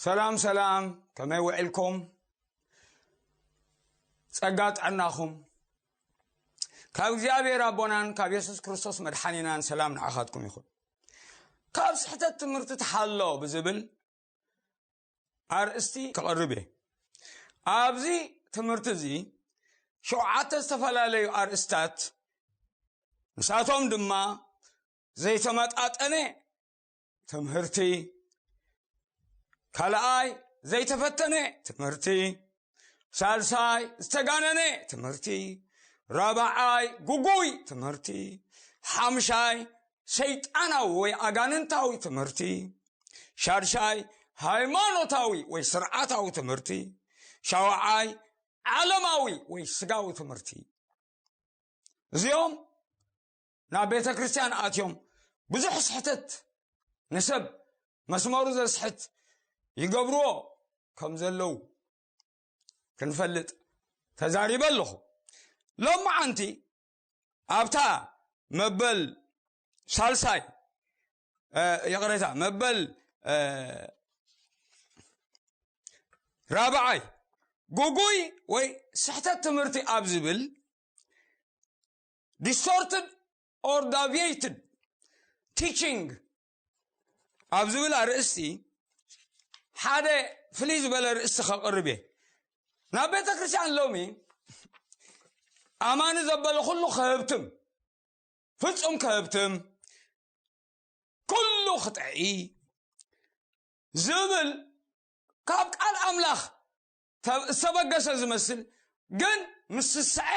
ሰላም ሰላም፣ ከመይ ውዒልኩም? ጸጋ ጥዕናኹም ካብ እግዚኣብሔር ኣቦናን ካብ የሱስ ክርስቶስ መድሓኒናን ሰላም ንዓኻትኩም ይኹን። ካብ ስሕተት ትምህርቲ ተሓሎ ብዝብል ኣርእስቲ ክቐርብ እየ። ኣብዚ ትምህርቲ እዚ ሸውዓተ ዝተፈላለዩ ኣርእስታት፣ ንሳቶም ድማ ዘይተመጣጠነ ትምህርቲ፣ ካልኣይ ዘይተፈተነ ትምህርቲ፣ ሳልሳይ ዝተጋነነ ትምህርቲ፣ ራብዓይ ግጉይ ትምህርቲ፣ ሓምሻይ ሰይጣናዊ ወይ ኣጋንንታዊ ትምህርቲ፣ ሻድሻይ ሃይማኖታዊ ወይ ስርዓታዊ ትምህርቲ፣ ሻውዓይ ዓለማዊ ወይ ስጋዊ ትምህርቲ። እዚኦም ናብ ቤተ ክርስቲያን ኣትዮም ብዙሕ ስሕተት፣ ንሰብ መስመሩ ዘስሕት ይገብርዎ ከም ዘለዉ ክንፈልጥ ተዛሪበ ኣለኹ። ሎማዓንቲ ኣብታ መበል ሳልሳይ፣ እ፣ ይቕሬታ፣ መበል፣ እ፣ ራብዓይ ግጉይ ወይ ስሕተት ትምህርቲ ኣብ ዝብል፣ distorted or deviated teaching ኣብ ዝብል ኣርእስቲ ሓደ ፍልይ ዝበለ ርእስቲ ከቕርብ እየ። ናብ ቤተ ክርስቲያን ሎሚ ኣማኒ ዘበለ ኩሉ ከህብትም፣ ፍጹም ከህብትም፣ ኩሉ ክጥዒ ዝብል ካብ ቃል ኣምላኽ ተ-፣ ዝተበገሰ ዝመስል፣ ግን ምስ ስስዐ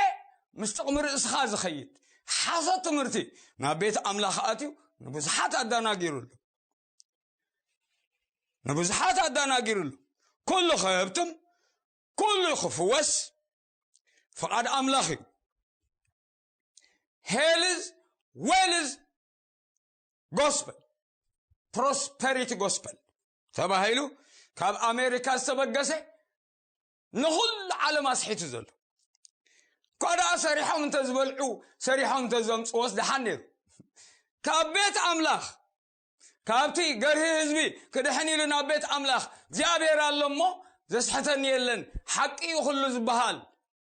ምስ ጥቕሚ ርእስኻ ዝኸይድ ሓሶት ትምህርቲ ናብ ቤት ኣምላኽ ኣትዩ ንብዙሓት ኣዳናጊሩ ኣሎ። ንብዙሓት ኣዳናጊሩ ኣሎ። ኩሉ ከህብትም፣ ኩሉ ክፍወስ ፍቓድ ኣምላኽ እዩ። Health, wealth, gospel, prosperity gospel ተባሂሉ ካብ ኣሜሪካ ዝተበገሰ፣ ንኹሉ ዓለም ኣስሒቱ ዘሎ። እኳ ደኣ ሰሪሖም እንተ ዝበልዑ፣ ሰሪሖም እንተ ዘምጽዎስ ደሓን ነይሩ። ካብ ቤት ኣምላኽ፣ ካብቲ ገርሂ ህዝቢ ክድሕን ኢሉ ናብ ቤት ኣምላኽ እግዚኣብሔር ኣሎ እሞ ዘስሕተኒ የለን፣ ሓቂ እዩ ኩሉ ዝበሃል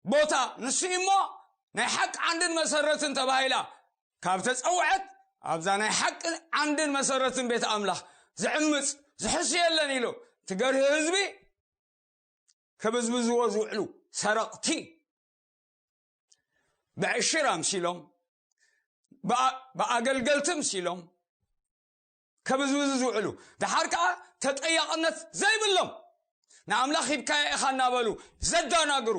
ቦታ ንሱ እዩ እሞ ናይ ሓቂ ዓንድን መሰረትን ተባሂላ ካብ ተጸውዐት፣ ኣብዛ ናይ ሓቂ ዓንድን መሰረትን ቤት ኣምላኽ ዝዕምጽ ዝሕሱ የለን ኢሉ እቲ ገርሂ ህዝቢ ክብዝብዝዎ ዝውዕሉ ሰረቕቲ፣ ብዕሽር ኣምሲሎም፣ ብኣ-፣ ብኣገልገልቲ ኣምሲሎም ከብዝብዙ ዝውዕሉ፣ ደሓር ከኣ ተጠያቕነት ዘይብሎም፣ ንኣምላኽ ሂብካዮ ኢኻ እናበሉ ዘዳናግሩ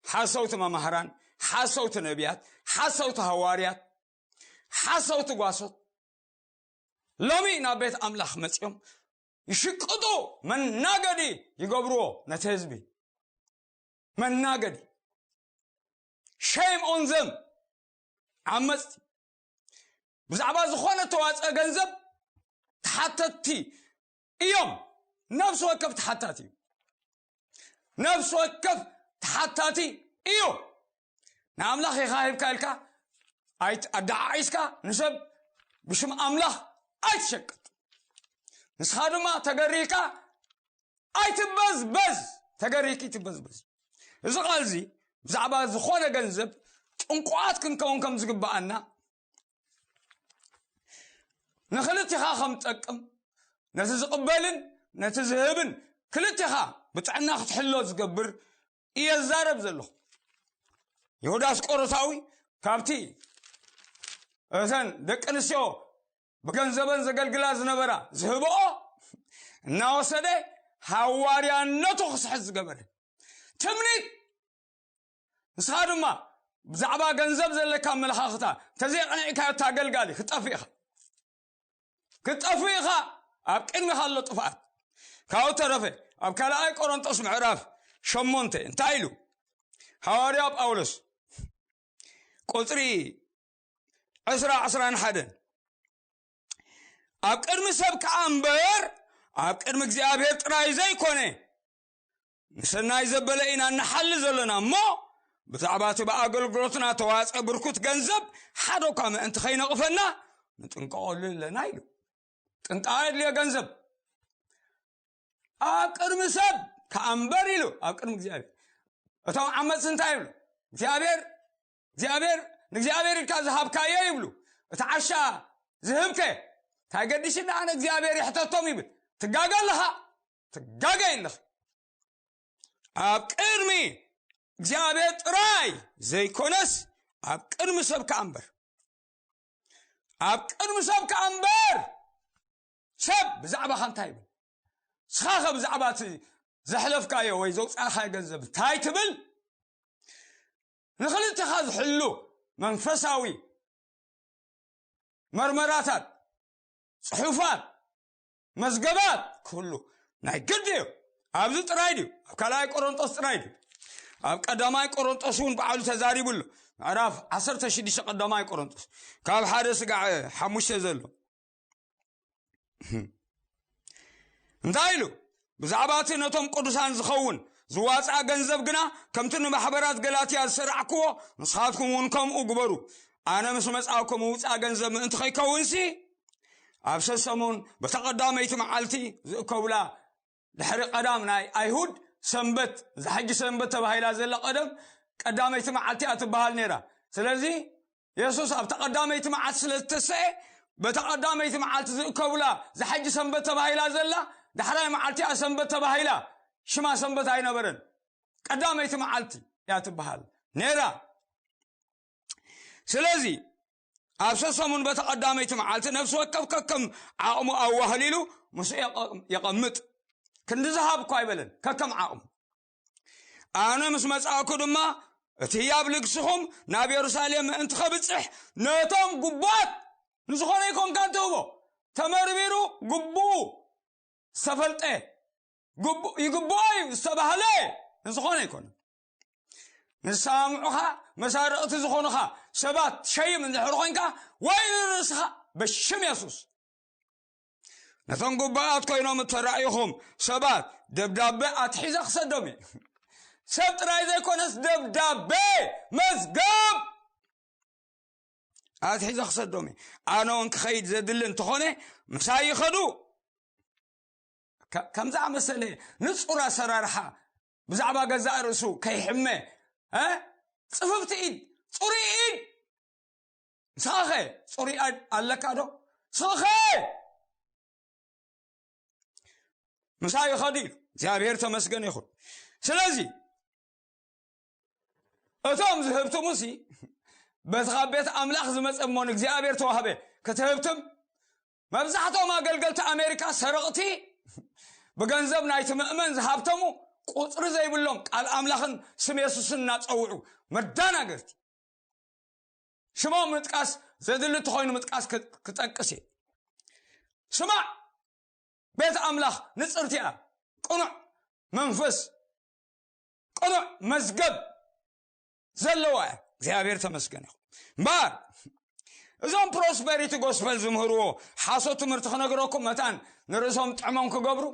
ሓሰውቲ መማህራን፣ ሓሰውቲ ነቢያት፣ ሓሰውቲ ሃዋርያት፣ ሓሰውቲ ጓሶት፣ ሎሚ ናብ ቤት ኣምላኽ መጺኦም ይሽቅጡ፣ መናገዲ ይገብርዎ ነቲ ህዝቢ። መናገዲ። Shame on them። ዓመጽቲ። ብዛዕባ ዝኾነ ተዋጸ ገንዘብ ተሓተትቲ እዮም። ነፍሲ ወከፍ ተሓታቲ እዩ። ነፍሲ ወከፍ ተሓታቲ እዩ። ንኣምላኽ ኢኻ ሂብካ ኢልካ ኣይት-፣ ኣደዓዒስካ ንሰብ ብሽም ኣምላኽ ኣይትሸቅጥ። ንስኻ ድማ ተገሪህካ ኣይትበዝበዝ። ተገሪህኪ ትበዝበዝ። እዚ ቃል እዚ ብዛዕባ ዝኾነ ገንዘብ ጥንቁቓት ክንከውን ከም ዝግብኣና፣ ንኽልቲኻ ከም ጠቅም፣ ነቲ ዝቕበልን ነቲ ዝህብን ክልቲኻ ብጥዕና ክትሕሎ ዝገብር እየ ዝዛረብ ዘለኹ። ይሁዳ ኣስቆሮታዊ ካብቲ እተን ደቂ ኣንስትዮ ብገንዘበን ዘገልግላ ዝነበራ ዝህብኦ እናወሰደ ሃዋርያነቱ ክስሕት ዝገበረ ትምኒት። ንስኻ ድማ ብዛዕባ ገንዘብ ዘለካ ኣመለኻኽታ እንተዘይቐኒዕካዮ፣ እታ ኣገልጋሊ ክትጠፍእ ኢኻ። ክትጠፍእ ኢኻ። ኣብ ቅድሚኻ ኣሎ ጥፍኣት። ካብኡ ተረፈ ኣብ ካልኣይ ቆሮንጦስ ምዕራፍ ሸሞንተ እንታይ ኢሉ? ሃዋርያ ጳውሎስ ቁጽሪ ዕስራ፣ ዕስራን ሓደን፣ ኣብ ቅድሚ ሰብ ከኣ እምበር ኣብ ቅድሚ እግዚኣብሔር ጥራይ ዘይኮነ፣ ንሰናይ ዘበለ ኢና እንሓሊ ዘለና እሞ፣ ብዛዕባ እቲ ብኣገልግሎትና ተዋጸ ብርኩት ገንዘብ ሓደ እኳ ምእንቲ ከይነቕፈና ንጥንቀቐሉ ኣለና ኢሉ። ጥንቃቐ የድልዮ ገንዘብ። ኣብ ቅድሚ ሰብ ከኣ እምበር ኢሉ ኣብ ቅድሚ እግዚኣብሔር። እቶም ዓመፅቲ እንታይ ይብሉ? እግዚኣብሔር እግዚኣብሔር ንእግዚኣብሔር ኢልካ ዝሃብካዮ ይብሉ። እቲ ዓሻ ዝህብከ እንታይ ገዲሽና ኣነ እግዚኣብሔር ይሕተቶም ይብል። ትጋገ ኣለኻ፣ ትጋገ ኣለኺ። ኣብ ቅድሚ እግዚኣብሔር ጥራይ ዘይኮነስ ኣብ ቅድሚ ሰብ ከኣ እምበር፣ ኣብ ቅድሚ ሰብ ከኣ እምበር። ሰብ ብዛዕባኻ እንታይ ይብል? ንስኻ ከ ብዛዕባ እቲ ዘሕለፍካዮ ወይ ዘውፃእካዮ ገንዘብ እንታይ ትብል? ንክልተኻ ዝሕሉ መንፈሳዊ መርመራታት፣ ፅሑፋት፣ መዝገባት ክህሉ ናይ ግድ እዩ። ኣብዚ ጥራይ ድዩ? ኣብ ካልኣይ ቆሮንጦስ ጥራይ ድዩ? ኣብ ቀዳማይ ቆሮንጦስ እውን ባዕሉ ተዛሪቡ ኣሎ። ምዕራፍ ዓሰርተ ሽዱሽተ ቀዳማይ ቆሮንጦስ ካብ ሓደ ስጋዕ ሓሙሽተ ዘሎ እንታይ ኢሉ? ብዛዕባ እቲ ነቶም ቅዱሳን ዝኸውን ዝዋፅኣ ገንዘብ ግና ከምቲ ንማሕበራት ገላትያ ዝሰራዕክዎ ንስኻትኩም እውን ከምኡ ግበሩ። ኣነ ምስ መጻእኩ ምውፃእ ገንዘብ ምእንቲ ከይከውንሲ ኣብ ሰሰሙን በታ ቀዳመይቲ መዓልቲ ዝእከቡላ ድሕሪ ቀዳም ናይ ኣይሁድ ሰንበት፣ እዛ ሕጂ ሰንበት ተባሂላ ዘላ ቀደም ቀዳመይቲ መዓልቲ እያ ትበሃል ነይራ። ስለዚ የሱስ ኣብታ ቀዳመይቲ መዓልቲ ስለ ዝተሰኤ በታ ቀዳመይቲ መዓልቲ ዝእከቡላ እዛ ሕጂ ሰንበት ተባሂላ ዘላ ዳሕራይ መዓልቲ እያ ሰንበት ተባሂላ። ሽማ ሰንበት ኣይነበረን፣ ቀዳመይቲ መዓልቲ እያ ትበሃል ነይራ። ስለዚ ኣብ ሰሰሙን በታ ቀዳመይቲ መዓልቲ ነፍሲ ወከፍ ከከም ዓቕሙ ኣዋህሊሉ ምስኡ የቐ- የቐምጥ። ክንዲ ዝሃብ እኳ ኣይበለን፣ ከከም ዓቕሙ። ኣነ ምስ መጻእኩ ድማ እቲ ህያብ ልግስኹም ናብ የሩሳሌም ምእንቲ ከብጽሕ ነቶም ግቡኣት ንዝኾነ ይኮንካ እንትህቦ ተመርሚሩ ግቡኡ ዝተፈልጠ ግቡ- ይግብኦ እዩ ዝተባህለ ንዝኾነ ኣይኮነን። ንዝሰማምዑኻ መሳርቕቲ ዝኾኑኻ ሰባት ትሸይም እንድሕር ኮይንካ ወይ ንርእስኻ በሽም የሱስ ነቶም ግቡኣት ኮይኖም እተራእዩኹም ሰባት ደብዳቤ ኣትሒዘ ክሰዶም እየ። ሰብ ጥራይ ዘይኮነስ ደብዳቤ መዝገብ ኣትሒዘ ክሰዶም እየ። ኣነ እውን ክኸይድ ዘድሊ እንተኾነ ምሳይ ይኸዱ። ከ- ከም ዝኣመሰለ ንጹር ኣሰራርሓ ብዛዕባ ገዛእ ርእሱ ከይሕመ እ? ጽፍፍቲ ኢድ፣ ጽሩይ ኢድ። ንስኻኸ ጽሩይ ኣድ- ኣለካ ዶ? ንስኻኸ ምሳይ ይኸዱ ኢሉ እግዚኣብሔር ተመስገን ይኹን። ስለዚ እቶም ዝህብትሙሲ በቲ ካብ ቤት ኣምላኽ ዝመጸ እሞ ንእግዚኣብሔር ተዋህበ ክትህብትም። መብዛሕትኦም ኣገልገልቲ ኣሜሪካ ሰረቕቲ፣ ብገንዘብ ናይቲ ምእመን ዝሃብተሙ፣ ቁጽሪ ዘይብሎም ቃል ኣምላኽን ስም የሱስን እናጸውዑ መዳናገርቲ። ሽሞም ምጥቃስ ዘድሊ እንተኾይኑ ምጥቃስ ክ- ክጠቅስ እየ። ስማዕ፣ ቤት ኣምላኽ ንጽርቲ እያ። ቅኑዕ መንፈስ፣ ቅኑዕ መዝገብ ዘለዋ እያ። እግዚኣብሔር ተመስገን ይኹን። እምበኣር እዞም ፕሮስፐሪቲ ጎስፐል ዝምህርዎ ሓሶት ትምህርቲ ክነግረኩም መታን ንርእሶም ጥዕሞም ክገብሩ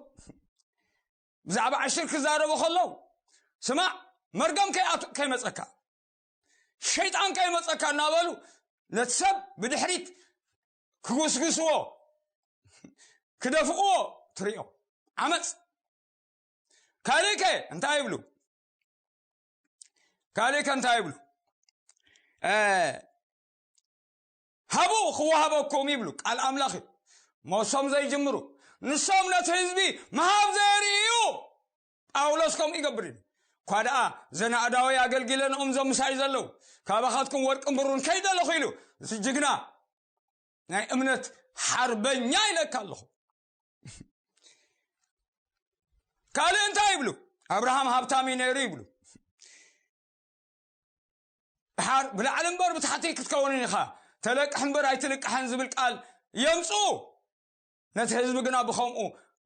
ብዛዕባ ዕሽር ክዛረቡ ከለዉ ስማዕ፣ መርገም ከይኣቱ- ከይመጸካ፣ ሸይጣን ከይመጸካ እናበሉ ነቲ ሰብ ብድሕሪት ክጉስጉስዎ ክደፍእዎ ትርእዮ። ዓመፅ። ካልእከ እንታይ ይብሉ? ካልእከ እንታይ ይብሉ? ሃቡ ክወሃበኩም ይብሉ ቃል ኣምላኽ እዩ። መሶም ዘይጅምሩ ንሶም ነቲ ህዝቢ ምሃብ ዘየርእዩ። ጳውሎስ ከምኡ ይገብር እዩ። እኳ ደኣ ዘናእዳዊ ኣገልጊለ ንኦም ዞም ምሳይ ዘለዉ ካባኻትኩም ወርቅን ብሩን ከይደለኹ ኢሉ፣ እዚ ጅግና ናይ እምነት ሓርበኛ ኢለካ ኣለኹ። ካልእ እንታይ ይብሉ? ኣብርሃም ሃብታም እዩ ነይሩ ይብሉ። ድሓር ብላዕሊ እምበር ብታሕቲ ክትከውንን ኢኻ፣ ተለቅሕ እምበር ኣይትልቅሐን ዝብል ቃል የምፅኡ። ነቲ ህዝቢ ግና ብኸምኡ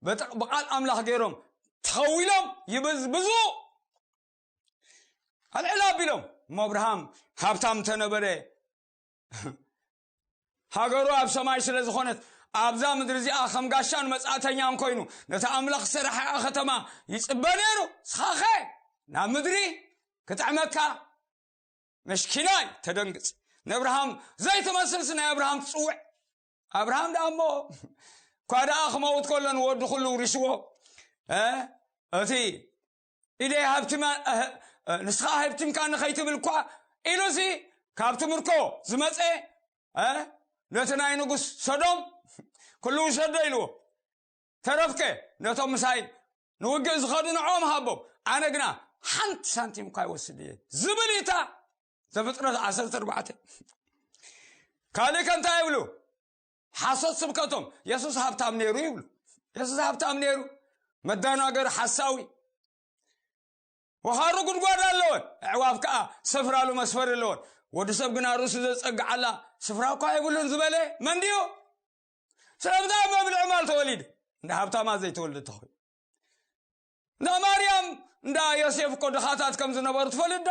በጥ- ብቃል ኣምላኽ ገይሮም ተኸዊሎም ይብዝብዙ። ኣልዕል ኣቢሎም እሞ ኣብርሃም ሃብታም እንተነበረ ሃገሩ ኣብ ሰማይ ስለ ዝኾነት ኣብዛ ምድሪ እዚኣ ከም ጋሻን መጻእተኛን ኮይኑ ነቲ ኣምላኽ ዝሰራሓ ከተማ ይጽበ ነይሩ። ንስኻኸ ናብ ምድሪ ክጥዕመካ መሽኪናይ ተደንግጽ። ንኣብርሃም ዘይትመስልስ ናይ ኣብርሃም ትጽውዕ። ኣብርሃም ደኣ እሞ እኳ ደኣ ክመውት ከሎ ንወዱ ኩሉ ውሪስዎ እ፣ እቲ ኢደይ ሃብቲማ፣ እ፣ እ፣ ንስኻ ሃብቲምካ ንኸይትብል እኳ ኢሉሲ ካብቲ ምርኮ ዝመፀ፣ እ፣ ነቲ ናይ ንጉስ ሰዶም ኩሉ ውሰዶ ኢልዎ። ተረፍከ ነቶም ምሳይ ንውግእ ዝኸዱ ንዕኦም ሃቦም፣ ኣነ ግና ሓንቲ ሳንቲም እኳ ይወስድ እየ ዝብል እታ ዘፍጥረት ዓሰርተ ኣርባዕተ። ካልእ ከ እንታይ ይብሉ? ሓሶት ስብከቶም፣ የሱስ ሃብታም ነይሩ ይብሉ። የሱስ ሃብታም ነይሩ፣ መዳናገር ሓሳዊ። ወኻሩ ጉድጓድ ኣለወን፣ ኣዕዋፍ ከኣ ሰፍራሉ መስፈሪ ኣለወን። ወዲ ሰብ ግና ርእሱ ዘጸግዓላ ስፍራ እኳ የብሉን ዝበለ መን ድዩ? ስለምንታይ ኣብ መብልዒ ማል ተወሊዱ? እንዳ ሃብታማት ዘይተወልደ ተኾይኑ። እንዳ ማርያም፣ እንዳ ዮሴፍ እኮ ድኻታት ከም ዝነበሩ ትፈልጥ ዶ?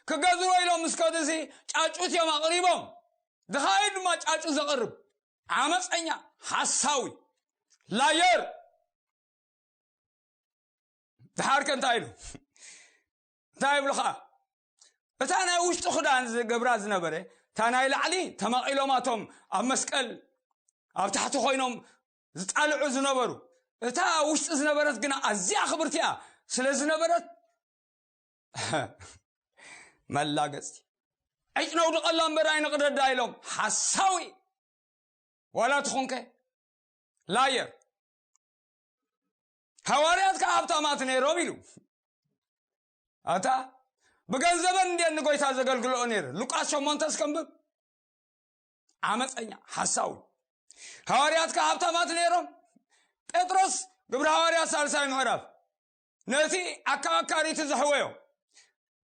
ክገዝዎ ኢሎም ምስ ከዱሲ ጫጩት እዮም ኣቕሪቦም። ድኻ እዩ ድማ ጫጩት ዘቕርብ። ዓመፀኛ፣ ሓሳዊ፣ ላየር። ድሓር ከ እንታይ ኢሉ? እንታይ ይብሉ ኸዓ? እታ ናይ ውሽጢ ክዳን ዝገብራ ዝነበረ፣ እታ ናይ ላዕሊ ተመቒሎማቶም ኣብ መስቀል ኣብ ታሕቲ ኮይኖም ዝጣልዑ ዝነበሩ፣ እታ ውሽጢ ዝነበረት ግና ኣዝያ ክብርቲ እያ ስለ ዝነበረት፣ መላገጽቲ፣ ዕጭ ነውድቐላ እምበር ኣይንቕደዳ ኢሎም። ሓሳዊ። ዋላ ትኹንከ ላየር። ሃዋርያት ከኣ ሃብታማት ነይሮም ኢሉ። ኣታ ብገንዘበን እንድየን ንጎይታ ዘገልግልኦ ነይረ። ሉቃስ ሸሞንተ እስከንብብ። ዓመፀኛ፣ ሓሳዊ። ሃዋርያት ከኣ ሃብታማት ነይሮም። ጴጥሮስ፣ ግብሪ ሃዋርያት ሳልሳይ ምዕራፍ፣ ነቲ ኣካባካሪቱ ዘሕወዮ፣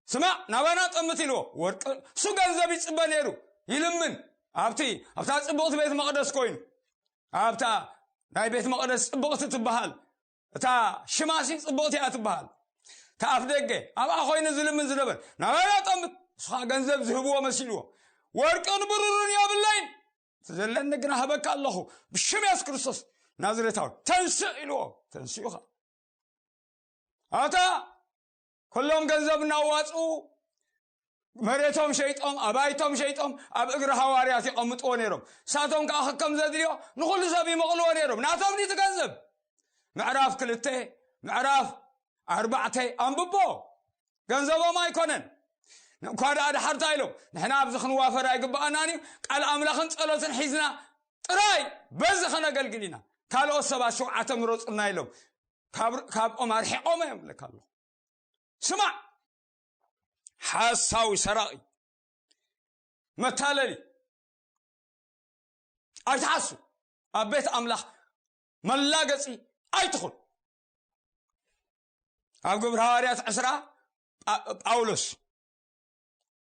ስማዕ፣ ናባና ጠምት ኢልዎ። ወርቂ፣ እሱ ገንዘብ ይጽበ ነይሩ፣ ይልምን። ኣብቲ፣ ኣብታ ጽብቕቲ ቤት መቕደስ ኮይኑ፣ ኣብታ ናይ ቤት መቕደስ ጽብቕቲ ትበሃል፣ እታ ሽማሲ ጽብቕቲ እያ ትበሃል፣ እታ ኣፍ ደገ፣ ኣብኣ ኮይኑ ዝልምን ዝነበር፣ ናባና ጠምት። እሱ ኸኣ ገንዘብ ዝህብዎ መሲልዎ። ወርቅን ብሩርን የብለይን፣ እቲ ዘለኒ ግና ሃበካ ኣለኹ፣ ብሽም የሱስ ክርስቶስ ናዝሬታዊ፣ ተንስእ ኢልዎ። ተንስኡ ኸኣ። ኣታ ኩሎም ገንዘብ እናዋፅኡ መሬቶም ሸይጦም፣ ኣባይቶም ሸይጦም ኣብ እግሪ ሃዋርያት የቐምጥዎ ነይሮም። ንሳቶም ከዓ ከከም ዘድልዮ ንኹሉ ሰብ ይመቕልዎ ነይሮም። ናቶም ድዩ እቲ ገንዘብ? ምዕራፍ ክልተ፣ ምዕራፍ ኣርባዕተ ኣንብቦ። ገንዘቦም ኣይኮነን። እኳ ደኣ ድሓር እንታይ ኢሎም? ንሕና ኣብዚ ክንዋፈር ኣይግብኣናን እዩ። ቃል ኣምላኽን ጸሎትን ሒዝና ጥራይ በዚ ከነገልግል ኢና። ካልኦት ሰባት ሸውዓተ ምረጹልና ኢሎም ካብ፣ ካብኦም ኣርሒቖም እዮም። ለካ ኣለኹ። ስማዕ፣ ሓሳዊ፣ ሰራቒ፣ መታለሊ፣ ኣይትሓሱ። ኣብ ቤት ኣምላኽ መላገጺ ኣይትኹን። ኣብ ግብሪ ሃዋርያት ዕስራ፣ ጳ-፣ ጳውሎስ፣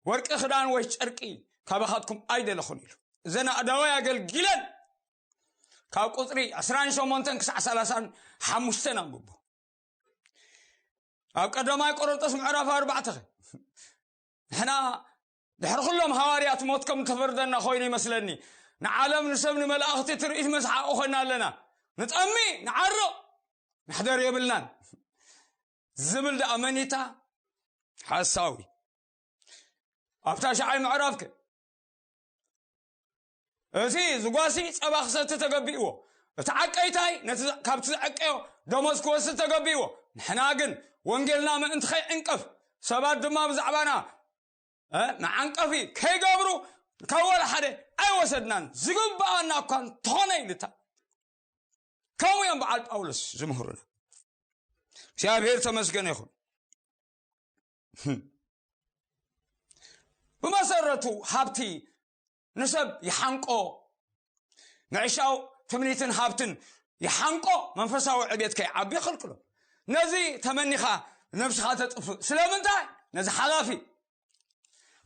"ወርቂ ክዳን ወይ ጨርቂ ካባኻትኩም ኣይደለኹን" ኢሉ። እዘን ኣእዳወይ ኣገልጊለን፣ ካብ ቁጽሪ ዕስራን ሸሞንተን ክሳዕ ሰላሳን ሓሙሽተን ኣንብቦ። ኣብ ቀዳማይ ቆሮንቶስ ምዕራፍ ኣርባዕተ ኸ፣ ንሕና ድሕሪ ኩሎም ሃዋርያት ሞት ከም ተፈርደና ኮይኑ ይመስለኒ። ንዓለም፣ ንሰብ፣ ንመላእኽቲ ትርኢት መስሓቂ ኮይና ኣለና። ንጠሚ፣ ንዓርቕ፣ መሕደር የብልናን ዝብል ደኣ መኒታ ሓሳዊ። ኣብታ ሻዓይ ምዕራፍከ፣ እቲ ዝጓሲ ጸባ ክሰቲ ተገቢእዎ፣ እቲ ዓቀይታይ ነቲ፣ ካብቲ ዝዓቀዮ ደሞዝ ክወስድ ተገቢእዎ። ንሕና ግን ወንጌልና ምእንቲ ከይዕንቀፍ፣ ሰባት ድማ ብዛዕባና፣ እ፣ መዓንቀፊ ከይገብሩ ካብ ዋላ ሓደ ኣይወሰድናን። ዝግብኣና እኳ እንተኾነ ኢልታ። ከምኡ እዮም በዓል ጳውሎስ ዝምህሩና። እግዚኣብሔር ተመስገነ ይኹን። ብመሰረቱ ሃብቲ ንሰብ ይሓንቆ፣ ንዕሻው ትምኒትን ሃብትን ይሓንቆ፣ መንፈሳዊ ዕቤት ከይዓቢ ይኽልክሎ። ነዚ ተመኒኻ ነብስኻ ተጥፍእ። ስለምንታይ? ነዚ ሓላፊ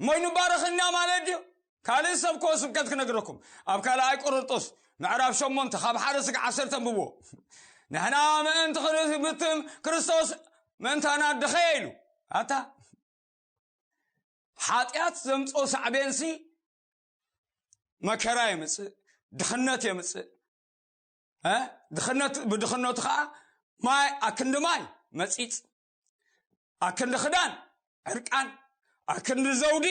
እሞ ይንባረኽና ማለት ድዩ? ካልእ ሰብ ኮ ስብከት ክነግረኩም። ኣብ ካልኣይ ቆሮንጦስ ምዕራፍ ሸሞንተ ካብ ሓደ ስጋዕ ዓሰርተ ኣንብብዎ። ንሕና ምእንቲ ክንብትም ክርስቶስ ምእንታና ደኸየ ኢሉ። ኣታ ሓጢኣት ዘምጽኦ ሳዕቤንሲ መከራ የምጽእ፣ ድኽነት የምጽእ። እ? ድኽነት፣ ብድኽነቱ ኸዓ ማይ፣ ኣክንዲ ማይ መጺጽ፣ ኣክንዲ ክዳን ዕርቃን፣ ኣክንዲ ዘውዲ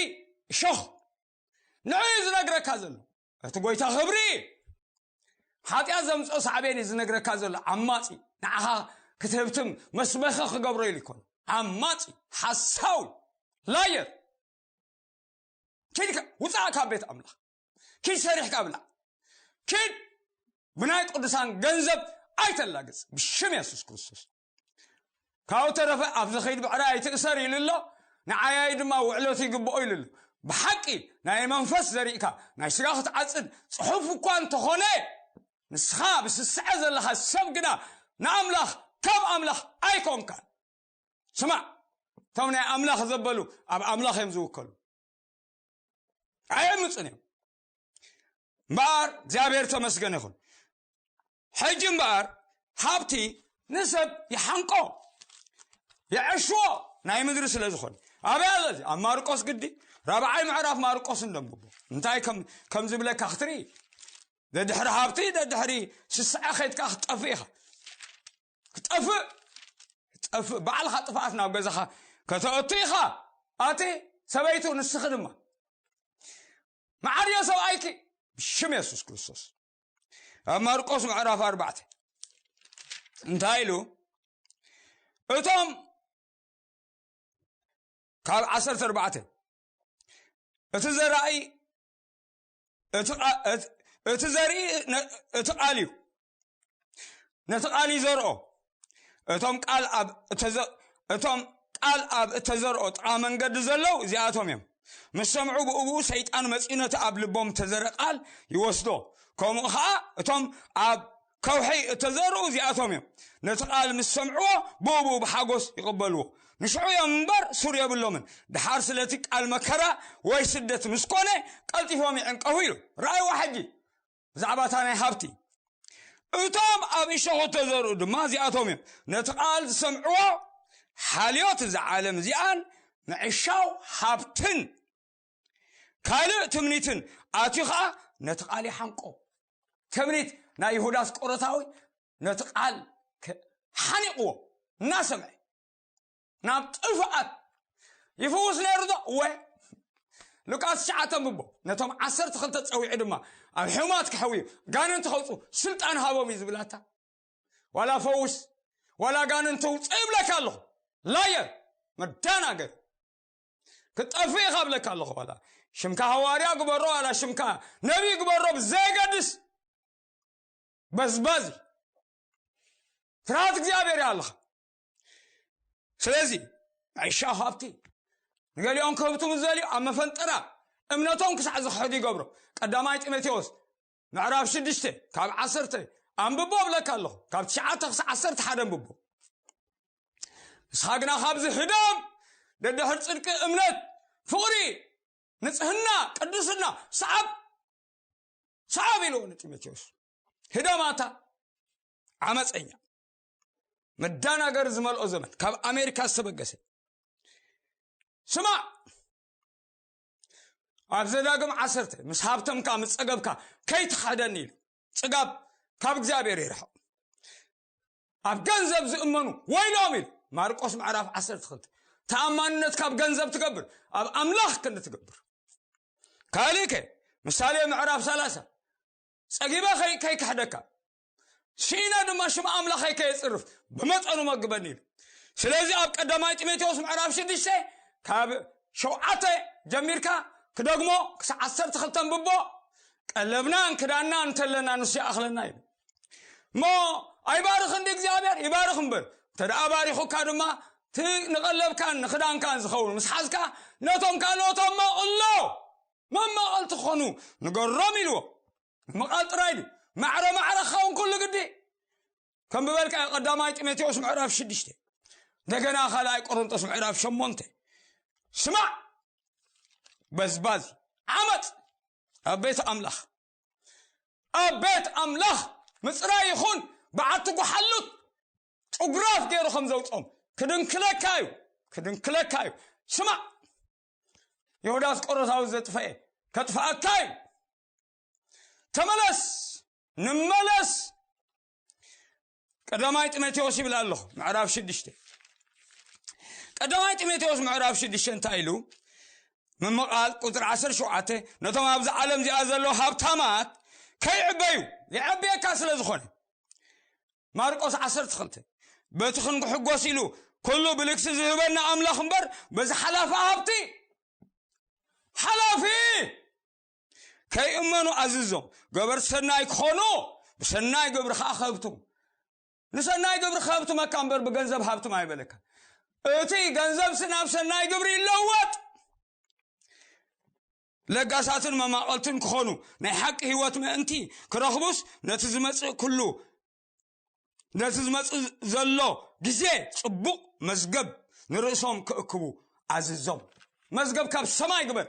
እሾኽ። ንዑ እዩ ዝነግረካ ዘሎ። እቲ ጎይታ ክብሪ እዩ። ሓጢኣት ዘምጽኦ ሳዕቤን እዩ ዝነግረካ ዘሎ። ዓማጺ፣ ንዓኻ ክትህብትም መስመኸ ክገብሮ ኢሉ ይኮን። ዓማጺ፣ ሓሳዊ፣ ላየር። ኪድ ከ-፣ ውፃእ ካብ ቤት ኣምላኽ። ኪድ ሰሪሕካ ብላዕ። ኪድ ብናይ ቅዱሳን ገንዘብ ኣይተላግጽ፣ ብሽም የሱስ ክርስቶስ። ካብኡ ተረፈ፣ ኣብዚ ኸይድ ብዕራይ ኣይትእሰር ኢሉ ኣሎ። ንዓያይ ድማ ውዕሎት ይግብኦ ኢሉ ኣሎ። ብሓቂ ናይ መንፈስ ዘሪእካ ናይ ስጋ ክትዓጽድ ጽሑፍ እኳ እንተኾነ፣ ንስኻ ብስስዐ ዘለኻ ሰብ ግና ንኣምላኽ፣ ካብ ኣምላኽ ኣይኮንካን። ስማዕ፣ እቶም ናይ ኣምላኽ ዘበሉ ኣብ ኣምላኽ እዮም ዝውከሉ፣ ኣየምፅን እዮም። እምበኣር እግዚኣብሔር ተመስገን ይኹን። ሕጂ እምበኣር ሃብቲ ንሰብ ይሓንቆ፣ ይዕሽዎ፣ ናይ ምድሪ ስለ ዝኾነ። ኣበይ ኣሎ እዚ? ኣብ ማርቆስ ግዲ ራብዓይ ምዕራፍ ማርቆስ እንደንብቦ እንታይ ከም ከም ዝብለካ ክትርኢ። ደድሕሪ ሃብቲ፣ ደድሕሪ ስስዐ ኸይድካ ክትጠፍእ ኢኻ። ክትጠፍእ፣ ክትጠፍእ፣ ባዕልኻ ጥፍኣት ናብ ገዛኻ ከተእቱ ኢኻ። ኣቲ ሰበይቱ፣ ንስኺ ድማ መዓርዮ ሰብኣይኪ፣ ብሽም የሱስ ክርስቶስ። ኣብ ማርቆስ ምዕራፍ ኣርባዕተ እንታይ ኢሉ? እቶም ካብ ዓሰርተ ኣርባዕተ፣ እቲ ዘራኢ፣ እቲ ቃ-፣ እቲ፣ እቲ ዘርኢ ነ-፣ እቲ ቃል እዩ። ነቲ ቃል ይዘርኦ። እቶም ቃል ኣብ እተዘ-፣ እቶም ቃል ኣብ እተዘርኦ ጥቓ መንገዲ ዘለዉ እዚኣቶም እዮም። ምስ ሰምዑ ብእኡ ሰይጣን መጺኡ ነቲ ኣብ ልቦም እተዘርአ ቃል ይወስዶ። ከምኡ ኸኣ እቶም ኣብ ከውሒ እተዘርኡ እዚኣቶም እዮም። ነቲ ቃል ምስ ሰምዕዎ ብኡ ብኡ ብሓጎስ ይቕበልዎ። ንሽዑ እዮም እምበር ሱር የብሎምን። ደሓር ስለቲ ቃል መከራ ወይ ስደት ምስ ኮነ ቀልጢፎም ይዕንቀፉ ኢሉ። ረኣይዋ ሕጂ ብዛዕባ እታ ናይ ሃብቲ። እቶም ኣብ እሾኽ እተዘርኡ ድማ እዚኣቶም እዮም። ነቲ ቃል ዝሰምዕዎ ሓልዮት እዛ ዓለም እዚኣን ምዕሻው ሃብትን ካልእ ትምኒትን ኣትዩ ኸኣ ነቲ ቃል ይሓንቆ። ትምኒት ናይ ይሁዳ ኣስቆሮታዊ ነቲ ቃል ከ-፣ ሓኒቕዎ እናሰምዐ ናብ ጥፍኣት ይፍውስ ነይሩ ዶ? እወ። ሉቃስ ትሽዓተ ኣንብቦ። ነቶም ዓሰርተ ክልተ ጸዊዑ ድማ ኣብ ሕሙማት ክሕውዩ፣ ጋንንቲ ከውጹ ስልጣን ሃቦም እዩ ዝብላታ። ዋላ ፈውስ፣ ዋላ ጋንንቲ ውጽእ ይብለካ ኣለኹ። ላየር፣ መዳናገር። ክትጠፍእ ኢኻ እብለካ ኣለኹ። ዋላ ሽምካ ሃዋርያ ግበሮ፣ ዋላ ሽምካ ነቢይ ግበሮ፣ ብዘየገድስ በዝባዚ። ፍርሃት እግዚኣብሔር ይሃልኻ። ስለዚ፣ ምዕሻው ሃብቲ ንገሊኦም ክህብቱ ምስ ዘልዩ ኣብ መፈንጠራ እምነቶም ክሳዕ ዝኽሕዱ ይገብሮ። ቀዳማይ ጢሞቴዎስ ምዕራፍ ሽዱሽተ ካብ ዓሰርተ ኣንብቦ እብለካ ኣለኹ። ካብ ትሽዓተ ክሳዕ ዓሰርተ ሓደ ኣንብቦ። ንስኻ ግና ካብዚ ህደም፣ ደድሕሪ ጽድቂ እምነት፣ ፍቕሪ፣ ንጽህና፣ ቅድስና፣ ሰዓብ፣ ሰዓብ ኢልዎ ንጢሞቴዎስ። ህደማታ ዓመፀኛ፣ መዳናገር ዝመልኦ ዘመን፣ ካብ ኣሜሪካ ዝተበገሰ። ስማዕ፣ ኣብ ዘዳግም ዓሰርተ፣ ምስ ሃብተምካ፣ ምስ ጸገብካ፣ ከይትኽሕደኒ ኢሉ። ጽጋብ ካብ እግዚኣብሔር ይርሕቕ። ኣብ ገንዘብ ዝእመኑ ወይሎም ኢሉ። ማርቆስ ምዕራፍ ዓሰርተ ክልተ። ተኣማንነት ካብ ገንዘብ ትገብር፣ ኣብ ኣምላኽ ክንዲ ትገብር። ካልእ ከ? ምሳሌ ምዕራፍ ሰላሳ። ጸጊበ ከይ-፣ ከይክሕደካ፣ ስኢነ ድማ ሽም ኣምላኸይ ከየጽርፍ ብመጠኑ መግበኒ ኢሉ። ስለዚ ኣብ ቀዳማይ ጢሞቴዎስ ምዕራፍ ሽዱሽተ ካብ ሸውዓተ ጀሚርካ ክደግሞ ክሳዕ ዓሰርተ ክልተ ኣንብቦ። ቀለብናን ክዳንናን እንተለና ንሱ ይኣኽለና ኢሉ። እሞ ኣይባርኽን ድዩ እግዚኣብሔር? ይባርኽ እምበር፣ እንተ ደኣ ባሪኹካ ድማ እቲ ንቐለብካን ንኽዳንካን ዝኸውን ምስ ሓዝካ፣ ነቶም ካልኦት ኣማቕሎ፣ መማቐልቲ ክኾኑ ንገሮም ኢልዎ። ምምቓል ጥራይ ድዩ? ማዕረ ማዕረ ክኸውን ኩሉ ግዲ። ከም ብበልካ ቀዳማይ ጢሞቴዎስ ምዕራፍ ሽዱሽተ፣ እንደገና ካልኣይ ቆሮንቶስ ምዕራፍ ሸሞንተ። ስማዕ፣ በዝባዚ ዓመፅ ኣብ ቤት ኣምላኽ፣ ኣብ ቤት ኣምላኽ ምፅራይ ይኹን በዓቲ ጓሓሉት ጭጉራፍ ገይሩ ከም ዘውፅኦም ክድንክለካ እዩ፣ ክድንክለካ እዩ። ስማዕ፣ ይሁዳ ኣስቆሮታዊ ዘጥፈኤ ከጥፍኣካ እዩ። ተመለስ፣ ንመለስ። ቀዳማይ ጢሞቴዎስ ይብል ኣለኹ፣ ምዕራፍ ሽዱሽተ። ቀዳማይ ጢሞቴዎስ ምዕራፍ ሽዱሽተ እንታይ ኢሉ? ምምቓል ቁፅሪ ዓሰርተ ሸውዓተ፣ ነቶም ኣብዚ ዓለም እዚኣ ዘለዉ ሃብታማት ከይዕበዩ፣ የዕብየካ ስለ ዝኾነ። ማርቆስ ዓሰርተ ክልተ፣ በቲ ክንክሕጎስ ኢሉ ኩሉ ብልግሲ ዝህበና ኣምላኽ እምበር፣ በዚ ሓላፊ ሃብቲ ሓላፊ ከይእመኑ ኣዝዞም። ገበርቲ ሰናይ ክኾኑ፣ ብሰናይ ግብሪ ከዓ ከብቱ። ንሰናይ ግብሪ ከብቱ መካ እምበር ብገንዘብ ሃብትም ኣይበለካ። እቲ ገንዘብሲ ናብ ሰናይ ግብሪ ይለወጥ። ለጋሳትን መማቐልትን ክኾኑ፣ ናይ ሓቂ ህይወት ምእንቲ ክረኽቡስ፣ ነቲ ዝመጽእ ኩሉ፣ ነቲ ዝመጽእ ዘሎ ግዜ ጽቡቕ መዝገብ ንርእሶም ክእክቡ ኣዝዞም። መዝገብ ካብ ሰማይ ግበር።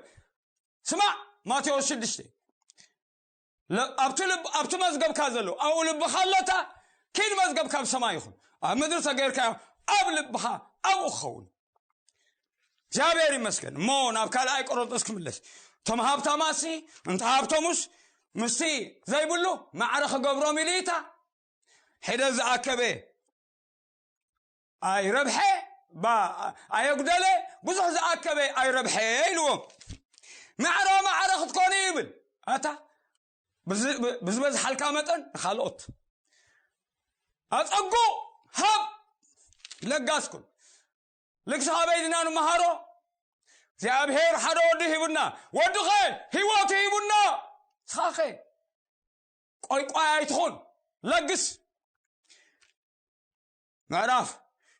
ስማዕ፣ ማቴዎስ ሽዱሽተ፣ ለ-፣ ኣብቲ ልብ-፣ ኣብቲ መዝገብካ ዘሎ፣ ኣብኡ ልብኻ ኣለታ። ኪድ፣ መዝገብ ካብ ሰማይ ይኹን፣ ኣብ ምድሪ ተገይርካዮ ኣብ ልብኻ ኣብኡ ክኸውን። እግዚኣብሔር ይመስገን። እሞ ናብ ካልኣይ ቆሮንቶስ ክምለስ፣ እቶም ሃብታማሲ እንተ ሃብቶሙስ ምስቲ ዘይብሉ ማዕረ ክገብሮም ኢሉ ኢታ። ሒደ ዝኣከበ ኣይረብሐ፣ ባ-፣ ኣየጉደለ፣ ብዙሕ ዝኣከበ ኣይረብሐ ኢልዎም። ማዕረ ማዕረ ክትኮኑ ይብል። ኣታ ብዝ-፣ ብዝበዝሓልካ መጠን ንኻልኦት ኣጸጉ፣ ሃብ፣ ለጋስኩን። ልግሲ ካበይ ድና ንመሃሮ? እግዚኣብሔር ሓደ ወዲ ሂቡና። ወድኸ ህይወቱ ሂቡና። ስኻኸ ቆይቋይ ኣይትኹን፣ ለግስ። ምዕራፍ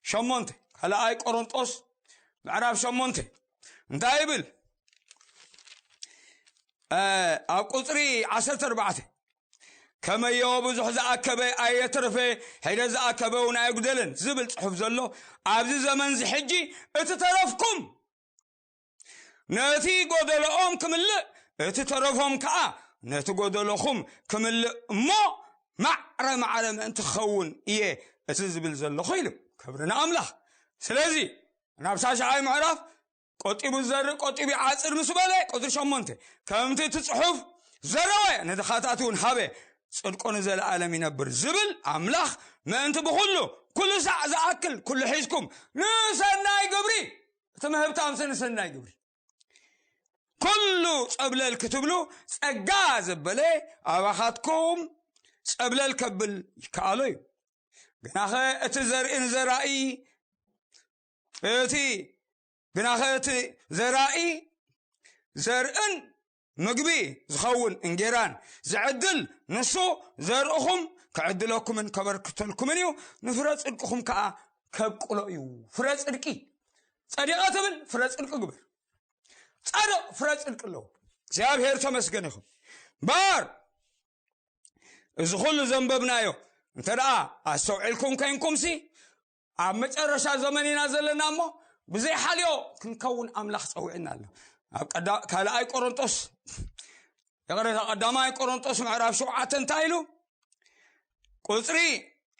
ሸሞንተ፣ ካልኣይ ቆሮንጦስ ምዕራፍ ሸሞንተ እንታይ ይብል? እ፣ ኣብ ቁጽሪ ዓሰርተ ኣርባዕተ፣ "ከመዮ ብዙሕ ዝኣከበ ኣየትርፈ፣ ሒደ ዝኣከበ እውን ኣየጉደለን" ዝብል ጽሑፍ ዘሎ ኣብዚ ዘመንዚ ሕጂ፣ እቲ ተረፍኩም ነቲ ጎደሎኦም ክምልእ፣ እቲ ተረፎም ከኣ ነቲ ጎደሎኹም ክምልእ እሞ፣ ማዕረ ማዕረ ምእንቲ ክኸውን እየ እቲ ዝብል ዘለኹ ኢሉ። ክብሪ ንኣምላኽ። ስለዚ ናብ ሳሽዓይ ምዕራፍ፣ "ቆጢቡ ዝዘርእ ቆጢቡ ይዓጽድ" ምስ በለ፣ ቁጽሪ ሸሞንተ፣ "ከምቲ እቲ ጽሑፍ ዘረወ ንድኻታት እውን ሃበ፣ ጽድቁ ንዘለኣለም ይነብር" ዝብል ኣምላኽ ምእንቲ ብኹሉ፣ ኩሉ ሳዕ ዝኣክል ኩሉ ሒዝኩም ንሰናይ ግብሪ፣ እቲ ምህብታምሲ ንሰናይ ግብሪ፣ ኩሉ ጸብለል ክትብሉ ጸጋ ዘበለ ኣባኻትኩም ጸብለል ከብል ይከኣሎ እዩ። ግናኸ እቲ ዘርኢ ንዘራኢ፣ እቲ፣ ግናኸ እቲ ዘራኢ ዘርእን ምግቢ ዝኸውን እንጌራን ዝዕድል ንሱ ዘርእኹም ክዕድለኩምን ከበርክተልኩምን እዩ፣ ንፍረ ጽድቅኹም ከኣ ከብቅሎ እዩ። ፍረ ጽድቂ፣ ጸዲቐ ትብል ፍረ ጽድቂ ግበር። ጻድቕ ፍረ ጽድቂ ኣለዎ። እግዚኣብሔር ተመስገን ይኹን። እምበኣር እዚ ኩሉ ዘንበብናዮ እንተ ደኣ ኣስተውዒልኩም ኮይንኩምሲ፣ ኣብ መጨረሻ ዘመን ኢና ዘለና እሞ፣ ብዘይ ሓልዮ ክንከውን ኣምላኽ ጸዊዕና ኣሎ። ኣብ ቀዳ-፣ ካልኣይ ቆሮንጦስ፣ ይቕሬታ፣ ቀዳማይ ቆሮንጦስ ምዕራፍ ሸውዓተ እንታይ ኢሉ? ቁጽሪ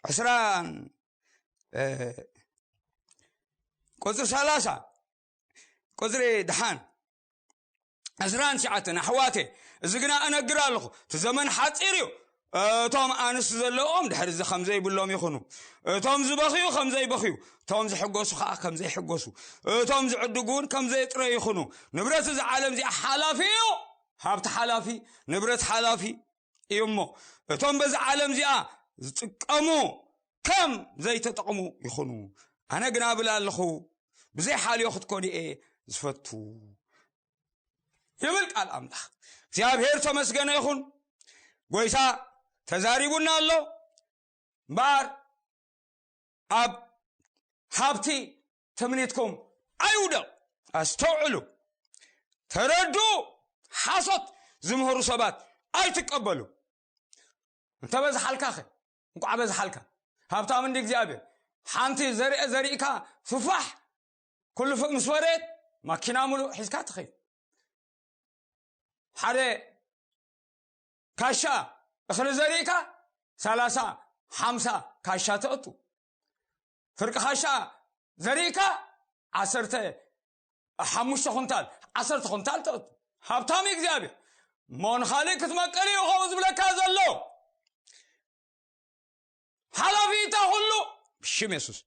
ዕስራን፣ እ፣ ቁጽሪ ሰላሳ፣ ቁጽሪ ደሓን ዕስራን ትሽዓተን፣ ኣሕዋተ፣ እዚ ግና እነግር ኣለኹ፣ እቲ ዘመን ሓጺር እዩ። እቶም ኣንስቲ ዘለዎም ድሕሪ እዚ ከም ዘይብሎም ይኹኑ። እቶም ዝበኽዩ ከም ዘይበኽዩ፣ እቶም ዝሕጎሱ ኸዓ ከም ዘይሕጎሱ፣ እቶም ዝዕድጉ እውን ከም ዘየጥረዩ ይኹኑ። ንብረት እዚ ዓለም እዚኣ ሓላፊ እዩ። ሃብቲ ሓላፊ፣ ንብረት ሓላፊ እዩ እሞ፣ እቶም በዚ ዓለም እዚኣ ዝጥቀሙ ከም ዘይተጠቕሙ ይኹኑ። ኣነ ግና እብል ኣለኹ፣ ብዘይ ሓልዮ ክትኮኑ እየ ዝፈቱ። ይብል ቃል ኣምላኽ። እግዚኣብሔር ተመስገነ ይኹን። ጎይታ ተዛሪቡና ኣሎ። እምበኣር ኣብ ሃብቲ ትምኒትኩም ኣይውደቕ። ኣስተውዕሉ። ተረድኡ። ሓሶት ዝምህሩ ሰባት ኣይትቀበሉ። እንተ በዝሓልካ ኸ? እንቋዕ በዝሓልካ። ሃብታም እንዲ እግዚኣብሔር። ሓንቲ ዘርአ ዘሪእካ ትፋሕ፣ ኩሉ ፍ-፣ ምስ ወረየት ማኪና ሙሉእ ሒዝካ ትኸይድ። ሓደ ካሻ እኽሊ ዘሪእካ ሰላሳ ሓምሳ ካሻ ተእቱ። ፍርቂ ካሻ ዘሪእካ ዓሰርተ ሓሙሽተ ኩንታል፣ ዓሰርተ ኩንታል ተእቱ። ሃብታም እዩ እግዚኣብሔር። እሞ ንኻልእ ክትመቀል እዩ ከምኡ ዝብለካ ዘሎ። ሓላፊ እታ ኩሉ ብሽም የሱስ።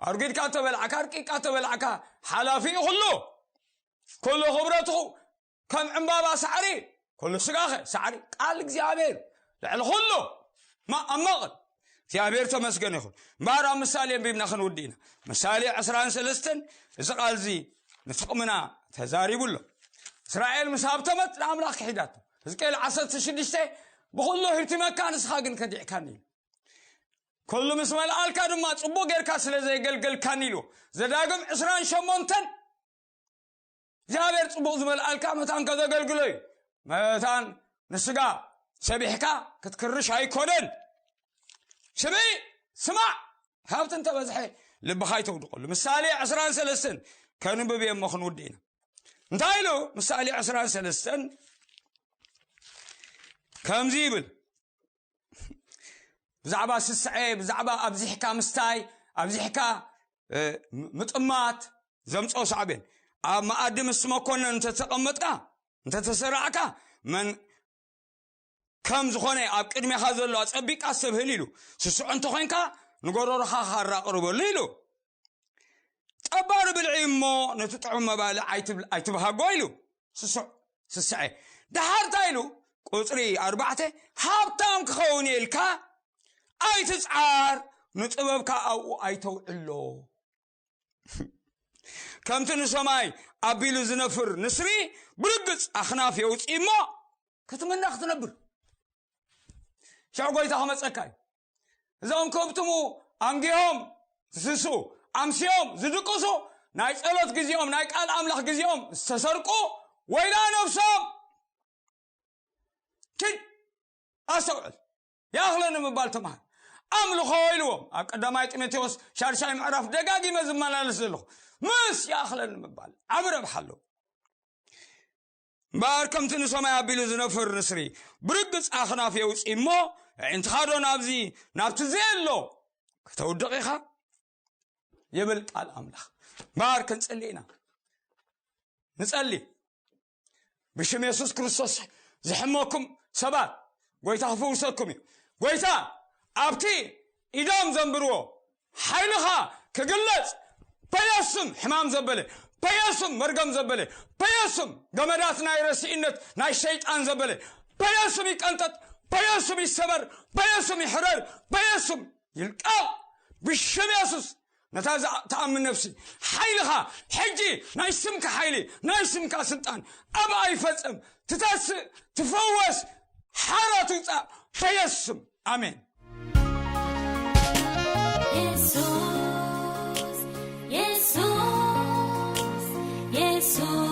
ኣርጊድካ ተበላዕካ፣ ኣርቂድካ ተበላዕካ፣ ሓላፊ እዩ ኩሉ። ኩሉ ክብረትኹ ከም ዕምባባ ሳዕሪ፣ ኩሉ ስጋኸ ሳዕሪ። ቃል እግዚኣብሔር ልዕሊ ኩሉ። ማ-፣ ኣብ መቐል እግዚኣብሔር ተመስገን ይኹን። እምበኣር ኣብ ምሳሌ ኣንቢብና ክንውድእ ኢና። ምሳሌ ዕስራን ሰለስተን እዚ ቃል እዚ ንጥቕምና ተዛሪቡ ኣሎ። እስራኤል ምስ ሃብተመት ንኣምላኽ ክሒዳቶ። ሕዝቅኤል ዓሰርተ ሽዱሽተ ብኹሉ ህብቲመካ ንስኻ ግን ከዲዕካኒ ኢሉ። ኩሉ ምስ መልኣልካ ድማ ጽቡቕ ጌርካ ስለ ዘየገልገልካኒ ኢሉ። ዘዳግም ዕስራን ሸሞንተን እግዚኣብሔር ጽቡቕ ዝመልኣልካ መታን ከተገልግሎ እዩ። መታን ንስጋ ሰቢሕካ ክትክርሽ ኣይኮነን። ስምዒ ስማዕ፣ ሃብቲ እንተበዝሐ ልብኻ ኣይተውድቐሉ። ምሳሌ ዕስራን ሰለስተን ከንብብ እየ እሞ ክንውድእ ኢና። እንታይ ኢሉ? ምሳሌ ዕስራን ሰለስተን ከምዚ ይብል። ብዛዕባ ስስዐ፣ ብዛዕባ ኣብዚሕካ ምስታይ፣ ኣብዚሕካ ምጥማት ዘምፅኦ ሳዕቤን። ኣብ መኣዲ ምስ መኮነን እንተተቐመጥካ፣ እንተተሰራዕካ፣ መን ከም ዝኾነ ኣብ ቅድሜኻ ዘሎ ኣጸቢቃ ኣስተብህል ኢሉ። ስሱዕ እንተኾይንካ ንጎረሮኻ ካራ ቅርበሉ ኢሉ። ጠባሪ ብልዒ እሞ ነቲ ጥዑም መባልዕ ኣይትብል- ኣይትብሃጎ ኢሉ። ስሱዕ ስስዐ። ደሓር እንታይ ኢሉ? ቁጽሪ ኣርባዕተ፣ ሃብታም ክኸውን ኢልካ ኣይትጽዓር፣ ንጥበብካ ኣብኡ ኣይተውዕሎ። ከምቲ ንሰማይ ኣቢሉ ዝነፍር ንስሪ ብርግጽ ኣኽናፍ የውጽእ እሞ ክትምነ ክትነብር። ሸዕ ጎይታ ክመጸካ እዩ። እዞም ከብትሙ ኣንጊሆም ዝስሱ፣ ኣምስዮም ዝድቅሱ፣ ናይ ጸሎት ግዜኦም፣ ናይ ቃል ኣምላኽ ግዜኦም ዝተሰርቁ ወይላ ነብሶም። ኪድ ኣስተውዕል። ይኣኽለኒ ምባል ተምሃር። ኣምልኾ ኢልዎም ኣብ ቀዳማይ ጢሞቴዎስ ሻድሻይ ምዕራፍ ደጋጊመ ዝመላለስ ዘለኹ። ምስ ይኣኽለኒ ምባል ዓቢ ረብሓ ኣለዎ። እምበኣር ከምቲ ንሰማይ ኣቢሉ ዝነፍር ንስሪ ብርግጽ ኣኽናፍ የውጽእ እሞ፣ ኣዒንትኻ ዶ ናብዚ ናብቲ ዘየሎ ከተውድቕ ኢኻ? ይብል ቃል ኣምላኽ። እምበኣር ክንጽሊ ኢና። ንጸሊ። ብሽም የሱስ ክርስቶስ ዝሕመኩም ሰባት ጎይታ ክፍውሰኩም እዩ። ጎይታ ኣብቲ ኢዶም ዘንብርዎ ሓይልኻ ክግለጽ በየሱም ሕማም ዘበለ፣ በየሱም መርገም ዘበለ፣ በየሱም ገመዳት ናይ ረስኢነት ናይ ሸይጣን ዘበለ በየሱም ይቀንጠጥ፣ በየሱም ይሰበር፣ በየሱም ይሕረር፣ በየሱም ይልቀቕ። ብሽም የሱስ ነታ ዝኣ- ትኣምን ነፍሲ ሓይልኻ ሕጂ ናይ ስምካ ሓይሊ ናይ ስምካ ስልጣን ኣብኣ ይፈጸም። ትተስእ ትፈወስ ሓራ ትውጻእ በየሱስ ስም ኣሜን። የሱስ የሱስ የሱስ